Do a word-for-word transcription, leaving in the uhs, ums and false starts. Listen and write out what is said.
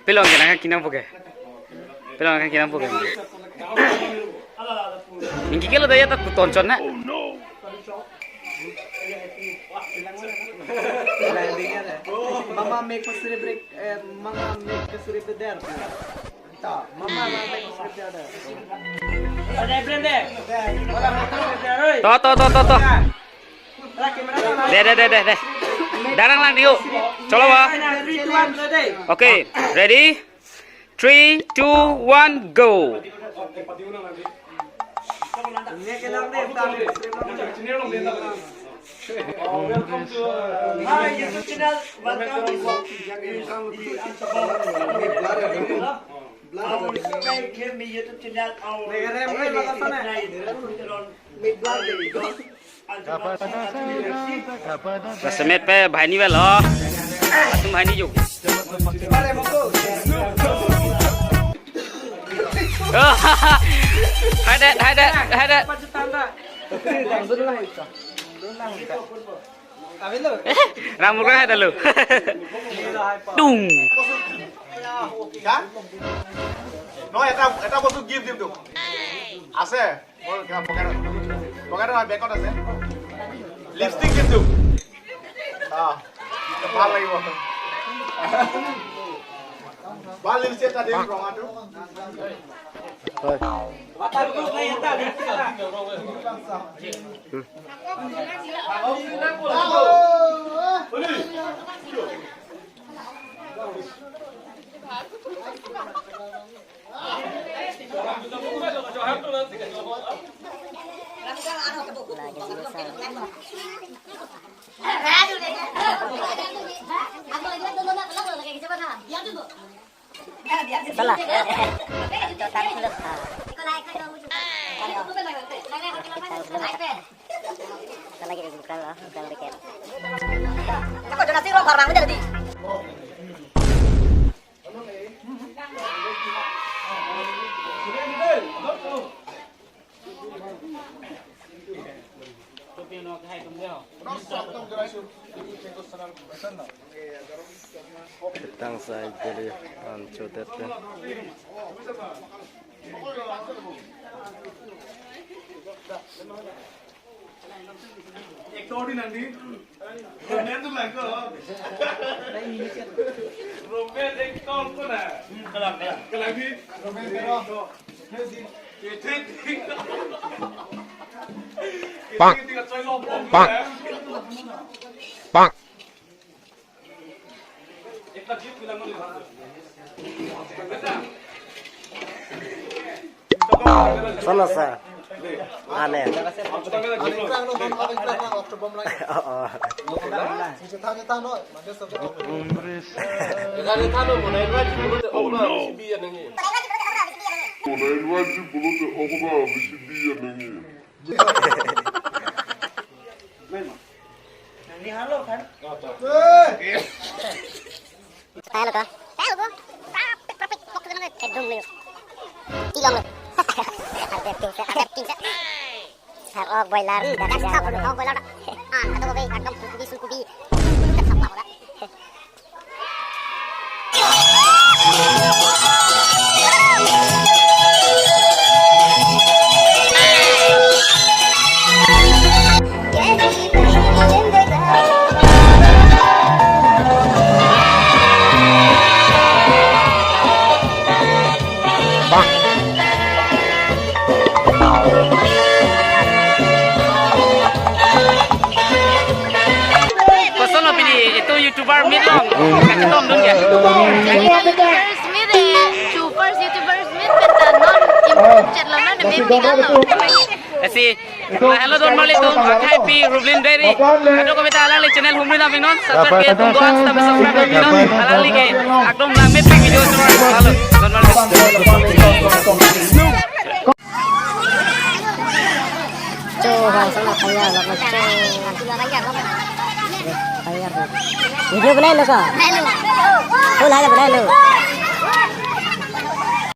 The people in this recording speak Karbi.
Pilon ke nangka kinang puke. Pilon nangka kinang puke. Ningki kelo daya tak kuton chon na. Mama make ko suri break, eh, mama make ko suri beder. Ta, mama make ko suri beder. To, to, to, to, to. De, de, de, de, de. Darang lang diu. Cholo ba. Okay, ready? Three, two, one, go. Hi, YouTube channel. Welcome to YouTube channel. Our subscribe, give me YouTube channel. Our Lasemet pe bhaini velo. Atum bhaini juk. Hai det, hai det, hai det. Ramur hai det lo. Dung. No, eta, eta bostu gift dim tu. Ase. Pocket, pocket, pocket, বেগত আছে। লিপষ্টিক কিন্তু। আহ, ভাল লাগিব। ভাল লিপষ্টিক এটা দিম, ৰঙাটো। Salah. Kita lagi buka loh, buka dikit. Ako, donasi ro barang aja tadi. Tang sai deli an chodet pe. Actor di nang di. Romen tu lang ko. Romen actor ko na. Kalang, kalang. Kalang di. Romen pero. Pak. Pak. Sana sa. Ane. Oh, oh. Nangni halo kan? Tayo lo ka? Tayo lo ko. Rapid, rapid. Waktu kena, eh, dum lo. Ilong lo. Ada tim sa, ada tim sa. Sar ok boiler. Ada sar ok boiler. Ah, ada ko, ekdom kubi, kubi. Koson lo pini, itu YouTuber meet long. Kachetong dun ke? YouTubers meet eh. Chu first YouTubers meet pen ta non improve chet lo na de baby kan lo. Lasi, hello don mali don, akhai pi Rublin Berry. Ado ko beta alangli channel humri na binon, subscribe ke tum do-an, sita subscribe binon. Alangli ke ekdom langmepik video chor. Hello, don mali. Cho, bang, sana kaya, lak, lak, cho. Kaya, bang. Video banai lo ka? Banai lo. Phone hai banai lo.